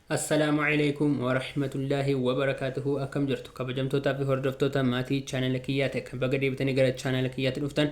Assalaamu alaikum warahmatullaahi wabarakaatuhu. Akkam jirtu, kabajamtootaa fi hordoftoota maatii chaanala kiyyaa ta'e kan baga deebitanii gara chaanala kiyyaatti dhuftan?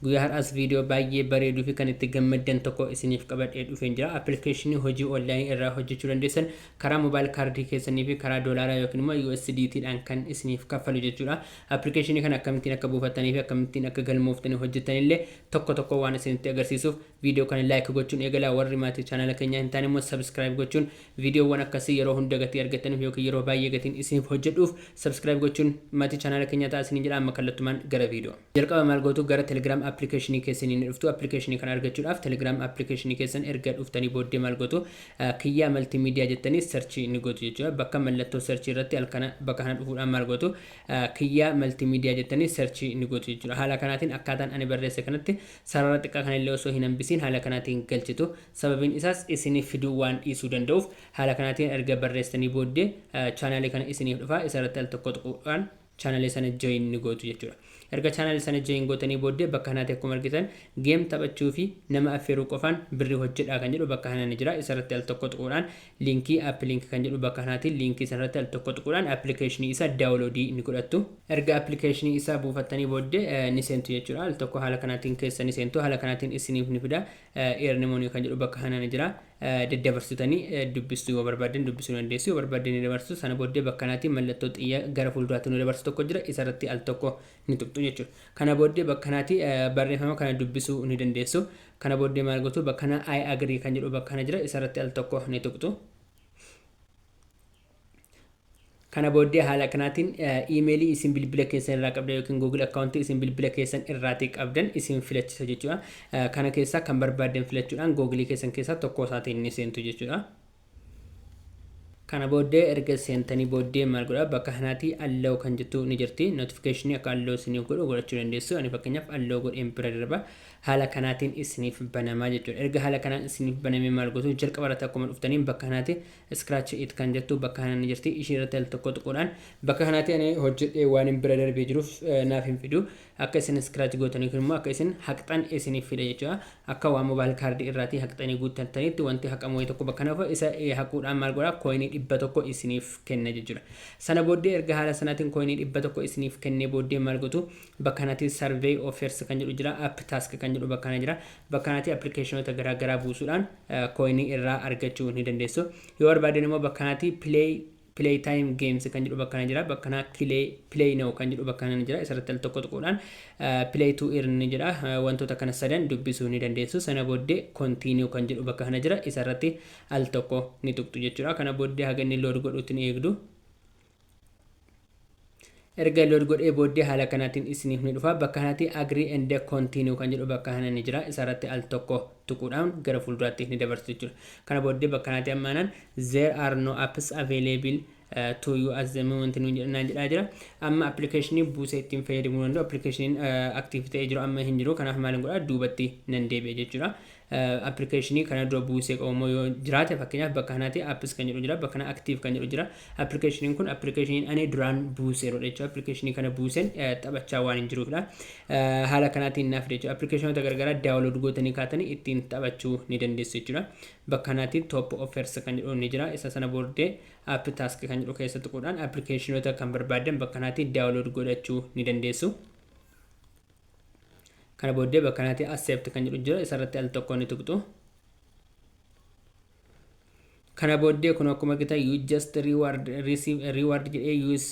Guyyaa har'aas viidiyoo baay'ee bareeduu fi kan itti gammaddan tokko isiniif qabadhee dhufeen jira. Appilikeeshinii hojii onlaayinii irraa hojjechuu dandeessan, karaa mobile kaardii keessanii fi karaa doolaaraa yookiin immoo USDT dhaan kan isiniif kaffalu jechuudha. Appilikeeshinii kana akkamittiin akka buufattanii fi akkamittiin akka galmooftanii hojjettanillee tokko tokko waan isinitti agarsiisuuf, viidiyoo kana like gochuun eegalaa. Warri maatii chaanala keenyaa hin taane immoo subscribe gochuun, viidiyoowwan akkasii yeroo hunda gatii argattaniif yookiin yeroo baay'ee gatiin isiniif hojjedhuuf, subscribe gochuun maatii chaanala keenyaa ta'a isiniin jedha. Amma kallattumaan gara viidiyoo. Jalqaba maal gootu? Gara Telegram appilikeeshinii keessanii ni dhuftu. Appilikeeshinii kana argachuudhaaf Telegram appilikeeshinii keessan erga dhuftanii booddee maal gootu? Kiyyaa Multimedia jettanii search ni gootu jechuudha. Bakka mallattoo search irratti alkana bakka kana dhufuudhaan maal gootu? Kiyyaa Multimedia jettanii search ni gootu jechuudha. Haala kanaatiin, akkaataan ani barreesse kanatti, sarara xiqqaa kanallee osoo hin hambisiin haala kanaatiin galchitu. Sababiin isaas isiniif fiduu waan dhiisuu danda'uuf. Haala kanaatiin erga barreessanii booddee chaanaalii kana isiniif dhufa. Isarratti al tokko tuquudhaan chaanaalii sana join ni gootu jechuudha. Erga chaanaalii sana join gootanii booddee, bakka kanaatti akkuma argitan "Game taphachuu fi nama affeeruu qofaan birrii hojjedhaa" kan jedhu bakka kana ni jira. Isarratti al tokko tuquudhaan liinkii app link kan jedhu bakka kanaatti liinkii sanarratti al tokko tuquudhaan appilikeeshinii isaa download ni godhattu. Erga appilikeeshinii isaa buufattanii booddee ni seentu jechuudha. Al tokko haala kanaatiin keessa ni seentu. Haala kanaatiin isiniif ni fida. "Earn money" kan jedhu bakka kana ni jira. Daddabarsitanii dubbistuu yoo barbaaddan dubbisuu dandeessu, yoo barbaaddan ni dabarsu. Sana booddee bakka kanaatiin mallattoo xiyya gara fuulduraatti nu dabarsu tokko jira. Isarratti al tokko ni tuqxu jechuudha. Kana booddee bakka kanaatti barreeffama kana dubbisuu ni dandeessu. Kana booddee maal gootu? Bakka kana "I agree" kan jedhu bakka kana jira. Isarratti al tokko ni tuqxu. Kana booddee haala kanaatiin iimeelii isin bilbila keessan irraa qabdan yookiin Google akkaawuntii isin bilbila keessan irraatii qabdan isin filachisa jechuudha. Kana keessaa kan barbaaddan filachuudhaan Google keessan keessaa tokko isaatiin ni seentu jechuudha. Kana booddee erga seentanii booddee maal godha? Bakka kanaatti "Allow" kan jettu ni jirti. Notification akka allow isiniif godhu godhachuu dandeessu. Ani fakkeenyaaf allow godheen bira darba. Haala kanaatiin isiniif banamaa jechuudha. Erga haala kanaan isiniif banamee maal gootu? Jalqaba irratti akkuma dhuftaniin bakka kanaatti "Scratch it" kan jettu bakka kana ni jirti. Ishii irratti al tokko tuquudhaan, bakka kanaatti ani hojjedhee waan hin bira darbee jiruuf naaf hin fidu. Akka isin scratch gootanii yookiin immoo akka isin haqxan isiniif fida jechuudha. Akka waan mobile kaardii irraatii haqxanii guuttatanitti wanti haqamu wayii tokko bakka kana isa haquudhaan maal godhaa? Kooyinii 100 isiniif kenna jechuudha. Sana booddee erga haala sanaatiin kooyinii 100 isiniif kennee booddee maal gootu? Bakka kanatti "Survey offers" kan jedhu jira. "App task" kan jedhu bakka kana jira. Bakka kanatti appilikeeshinoota garaagaraa buusuudhaan kooyinii irraa argachuu ni dandeessu. Yoo barbaadan immoo bakka kanatti "Play time games" kan jedhu bakka kana jira. Bakka kana "Play now" kan jedhu bakka kana jira. Isarratti al tokko tuquudhaan "Play to earn" ni jedha. Wantoota kana sadan dubbisuu ni dandeessu. Sana booddee "Continue" kan jedhu bakka kana jira. Isarratti al tokko ni tuqxu jechuudha. Kana booddee haga inni load godhutti ni eegdu. Erga load godhee booddee haala kanaatiin isiniif ni dhufa. Bakka kanatti "Agree and continue" kan jedhu bakka kana ni jira. Isarratti al tokko tuquudhaan gara fuulduraatti ni dabarsu jechuudha. Kana booddee bakka kanatti ammaanaan "There are no apps available to you at the moment" nu naan jedhaa jira. Amma appilikeeshinii buusee ittiin fayyadamuu danda'u, appilikeeshiniin active ta'ee jiru amma hin jiru. Kanaaf maal godhaa? Duubatti nan deebi'e jechuudha. Appilikeeshinii kana dura buusee qabu yoo jiraate, fakkeenyaaf bakka kanaatti "Apps" kan jedhu jira, bakka kana "Active" kan jedhu jira. Appilikeeshiniin kun appilikeeshiniin ani duraan buuseerudha jechuudha. Appilikeeshinii kana buuseen taphachaa waan hin jiruufidha. Haala kanaatiin naaf jechuudha. Appilikeeshinoota garagaraa download gootanii kaatanii ittiin taphachuu ni dandeessu jechuudha. Bakka kanaatti "Top offers" kan jedhu ni jira. Isa sana booddee "App task" kan jedhu keessa tuquudhaan appilikeeshinoota kan barbaadan bakka kanaatti download godhachuu ni dandeessu. Kana booddee bakka kanaatti "Accept" kan jedhu jira. Isarratti al tokko ni tuqxu. Kana booddee kun akkuma argitan "You just reward receive reward" jedhee use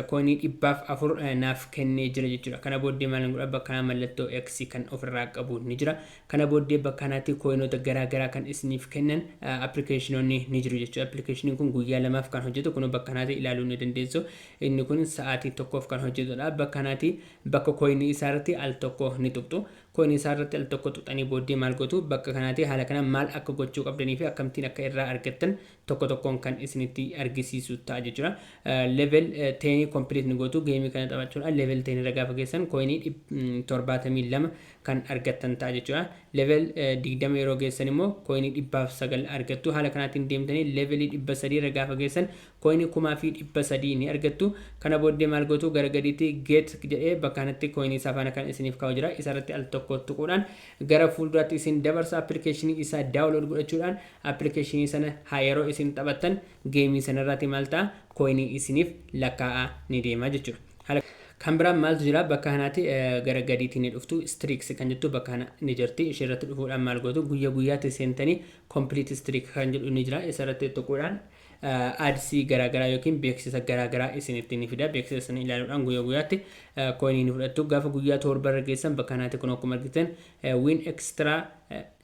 koinii 104 naaf kennee jira jechuudha. Kana booddee maal godha? Bakka kana mallattoo X kan ofirraa qabu ni jira. Kana booddee bakka kanatti koinoota garaa garaa kan isiniif kennan appilikeeshinoonni ni jiru jechuudha. Appilikeeshiniin kun guyyaa 2f kan hojjetu kun bakka kanatti ilaaluu ni dandeessu. Inni kun sa'aatii 1f kan hojjetudha. Bakka kanatti bakka koinii isaa irratti al tokko ni tuqxu. Koinii isaa irratti al tokko tuqxanii booddee maal gootu? Bakka kanaatti haala kana maal akka gochuu qabdanii fi akkamittiin akka irraa argattan tokko tokkoon kan isinitti argisiisu ta'a jechuudha. Level 10 complete ni gootu. Geemii kana taphachuudhaan level 10 irra gaafa geessan koinii 72 kan argattan ta'a jechuudha. Level 20 yeroo geessan immoo coinii 109 argattu. Haala kanaatiin deemtanii levelii 300 irra gaafa geessan coinii 1300 ni argattu. Kana booddee maal gootu? Gara gadiitti get jedhee bakka kanatti coinii isaa faana kan isiniif kaa'u jira. Isarratti al tokko tuquudhaan gara fuulduraatti isin dabarsa. Applicationii isaa download godhachuudhaan applicationii sana haa yeroo isin taphattan gameii sanarraati maal ta'a, coinii isiniif lakkaa'aa ni deema jechuudha. Kan biraan maaltu jira? Bakka kanaatti gara gadiitti ni dhuftu. Streaks kan jettu bakka kana ni jirti. Ishee irratti dhufuudhaan maal gootu? Guyya guyyaatti seentanii complete streak kan jedhu ni jira. Isa irratti tuquudhaan adsii garaagaraa yookiin beeksisa garaagaraa isinitti ni fida. Beeksisa sana ilaaluudhaan guyya guyyaatti coinii ni fudhattu. Gaafa guyyaa 7 irra geessan bakka kanaatti kun akkuma argitan win extra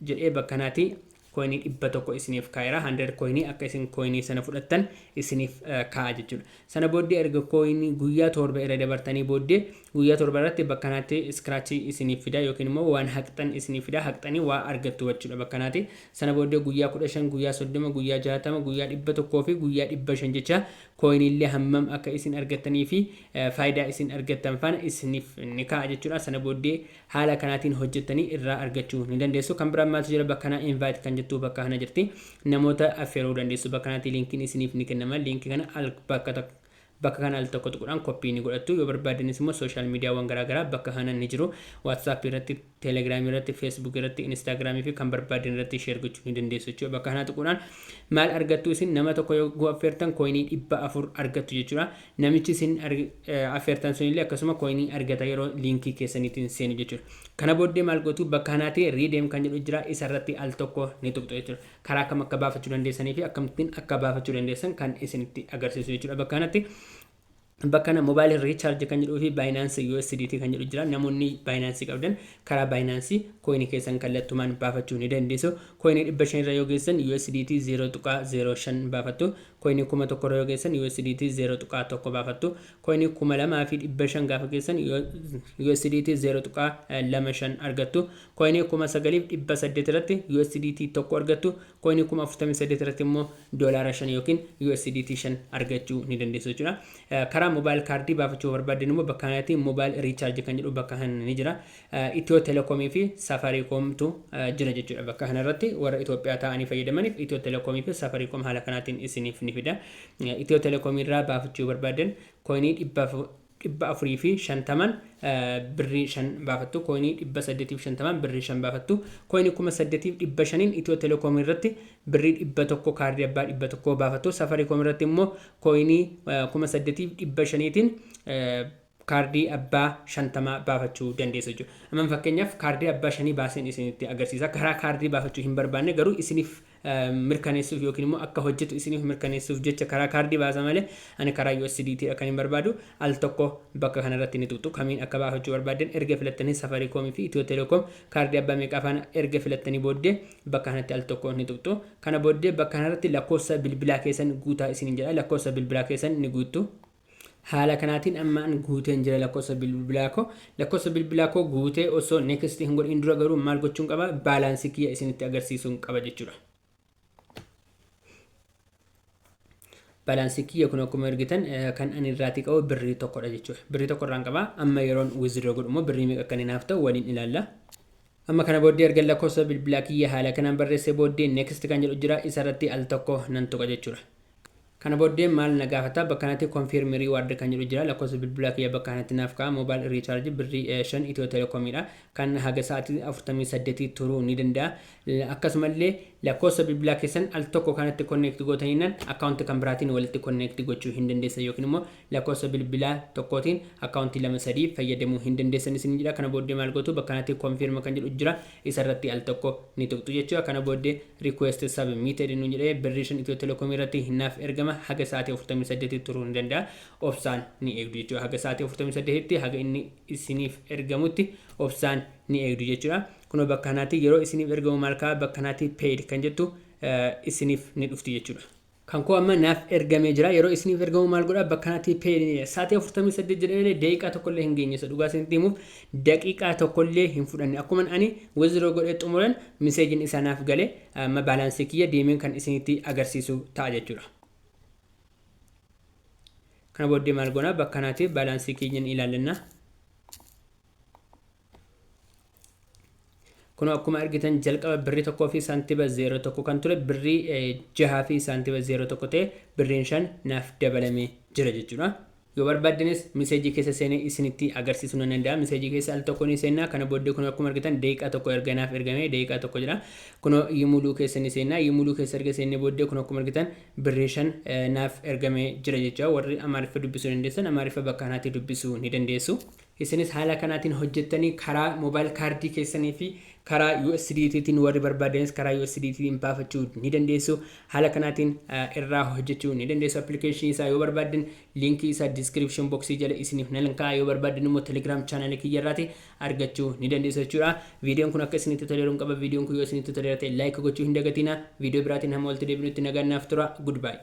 jedhee bakka kanaatti coinii 100 isiniif kaa'eera. 100 coinii akka isin coinii sana fudhattan isiniif kaa'a jechuudha. Sana booddee erga coinii guyyaa 7 irra dabartanii booddee guyyaa 7 irratti bakka kanaatti scratchii isiniif fida yookiin immoo waan haqxan isiniif fida, haqxanii waa argattu jechuudha bakka kanaatti. Sana booddee guyyaa 15, guyyaa 30, guyyaa 60, guyyaa 100 fi guyyaa 500 jecha coiniillee hammam akka isin argattanii fi faayidaa isin argattan faana isiniif ni kaa'a jechuudha. Sana booddee haala kanaatiin hojjettanii irraa argachuu ni dandeessu. Kan biraan maaltu jira? Bakka kana invite kan jettu bakka kana jirti. Namoota affeeruu dandeessu. Bakka kanatti linkiin isiniif ni kennama. Linkii kana al bakka kana al tokko tuquudhaan copy ni godhattu. Yoo barbaadanis immoo social mediawwan garaagaraa bakka kana ni jiru. WhatsApp irratti, Telegram irratti, Facebook irratti, Instagram fi kan barbaadan irratti share gochuu ni dandeessu jechuudha. Bakka kana tuquudhaan maal argattu isin? Nama tokko yoo affeertan coinii 400 argattu jechuudha. Namichi isin affeertan sunillee akkasuma coinii argata yeroo linkii keessaniitiin seenu jechuudha. Kana booddee maal gootu? Bakka kanaatti redeem kan jedhu jira. Isarratti al tokko ni tuqxu jechuudha. Karaa kam akka baafachuu dandeessanii fi akkamittiin akka baafachuu dandeessan kan isinitti agarsiisu jechuudha. Bakka kanatti bakka kana mobile recharge kan jedhuu fi Binance USDT kan jedhu jira. Namoonni Binance qabdan karaa Binance coinii keessan kallattumaan baafachuu ni dandeessu. Coinii 500 irra yoo geessan USDT 0.05 baafattu. Coinii 1000 irra yoo geessan USDT 0.1 baafattu. Coinii 2500 gaafa geessan USDT 0.25 argattu. Coinii 9800 irratti USDT 1 argattu. Coinii 48,000 irratti immoo doolaara 5 yookiin USDT 5 argachuu ni dandeessu jechuudha. Karaa mobile kaardii baafachuu barbaadan immoo bakka kanatti mobile recharge kan jedhu bakka kana ni jira. Itiyoo Telekomii fi Safaricomtu jira jechuudha. Bakka kanarratti warra Itoophiyaa ta'anii fayyadamaniif Itiyoo Telekomii fi Safaricom haala kanaatiin isiniif ni fida. Itiyoo Telekomii irraa baafachuu barbaadan coinii 450n birrii 5 baafattu. Coinii 850n birrii 5 baafattu. Coinii 8500n Itiyoo Telekoom irratti birrii 100, kaardii abbaa 100 baafattu. Safaricom irratti immoo coinii 8500tiin kaardii abbaa 50 baafachuu dandeessu jechuudha. Amma fakkeenyaaf kaardii abbaa 5 baaseen isinitti agarsiisa. Karaa kaardii baafachuu hin barbaanne garuu isiniif mirkaneessuuf yookiin immoo akka hojjetu isiniif mirkaneessuuf jecha karaa kaardii baasa malee ani karaa USDT dha kan hin barbaadu. Al tokko bakka kanarratti ni tuqxu. Kamiin akka baafachuu barbaaddan erga filattanii, Safaricom fi Itiyoo Telekoom kaardii abbaa meeqaa faana erga filattanii booddee bakka kanatti al tokko ni tuqxu. Kana booddee bakka kanarratti lakkoofsa bilbilaa keessan guutaa isiniin jedha. Lakkoofsa bilbilaa keessan ni guuttu. Haala kanaatiin amma an guuteen jira lakkoofsa bilbilaa koo. Lakkoofsa bilbilaa koo guutee osoo next hin godhin dura garuu maal gochuun qaba? Balanceii kiyya isinitti agarsiisuun qaba jechuudha. Balanceii kiyya kun akkuma argitan kan ani irraatii qabu birrii 1dha jechuudha. Birrii 1 irraan qaba. Amma yeroon withdraw godhu immoo birrii meeqa akka inni naaf ta'u waliin ilaalla. Amma kana booddee erga lakkoofsa bilbilaa kiyya haala kanaan barreessee booddee next kan jedhu jira. Isarratti al tokko nan tuqa jechuudha. Kana booddee maal na gaafata? Bakka kanatti confirm reward kan jedhu jira. Lakkoofsa bilbilaa kiyya bakka kanatti naaf ka'a. Mobile recharge birrii 5 Itiyoo Telekomiidha. Kan haga sa'aatii 48 turuu ni danda'a. Akkasumallee lakkoofsa bilbilaa keessan al tokko kanatti connect gootaniinan akkaawuntii kan biraatiin walitti connect gochuu hin dandeessan yookiin immoo lakkoofsa bilbilaa tokkootiin akkaawuntii lama sadii fayyadamuu hin dandeessan isin jedha. Kana booddee maal gootu? Bakka kanatti confirm kan jedhu jira. Isarratti al tokko ni tuqxu jechuudha. Kana booddee request submitted nu jedhee birrii 5 Itiyoo Telekoomii irratti naaf ergama. Haga sa'aatii 48 turuu ni danda'a. Obsaan ni eegdu jechuudha. Haga sa'aatii 48tti, haga inni isiniif ergamutti obsaan ni eegdu jechuudha. Kunoo bakka kanaatti yeroo isiniif ergamu maal ka'a? Bakka kanaatti paid kan jettu isiniif ni dhufti jechuudha. Kan koo amma naaf ergamee jira. Yeroo isiniif ergamu maal godha? Bakka kanatti paid sa'aatii 48 jedhamee daqiiqaa tokkollee hin geenye. Isa dhugaa isinitti himuuf daqiiqaa tokkollee hin fudhanne. Akkuma ani withdraw godhee xumuran messageiin isaa naaf gale. Amma balanceii kiyya deemeen kan isinitti agarsiisu ta'a jechuudha. Kana booddee maal goona? Bakka kanaatti balanceii keenya ni ilaallanna. Kun akkuma argitan jalqaba birrii 1 fi saantiba 01 kan ture birrii 6 fi saantiba 01 ta'e, birriin 5 naaf dabalamee jira jechuudha. Yoo barbaaddanis message keessa seenee isinitti agarsiisuu nan danda'a. Message keessa al tokko ni seennaa. Kana booddee kun akkuma argitan daqiiqaa 1 erga naaf ergame, daqiiqaa 1 jira. Kun Yimuluu keessa ni seennaa. Yimuluu keessa erga seennee booddee kun akkuma argitan birrii 5 naaf ergamee jira jechuudha. Warri Amaariffa dubbisuu dandeessan Amaariffa bakka kanaatti dubbisuu ni dandeessu. Isinis haala kanaatiin hojjettanii karaa mobile kaardii keessanii fi karaa USDTtiin, warri barbaadanis karaa USDTtiin baafachuu ni dandeessu. Haala kanaatiin irraa hojjechuu ni dandeessu. Appilikeeshinii isaa yoo barbaadan liinkii isaa description boxii jala isiniif nan kaa'a. Yoo barbaadan immoo Telegram channelii kiyya irraati argachuu ni dandeessu jechuudha. Viidiyoon kun akka isinitti toleeruun qaba. Viidiyoon kun yoo isinitti toleera ta'e like gochuu hin dagatina. Viidiyoo biraatiin hamma walitti deebinutti nagaan naaf tura. Goodbye.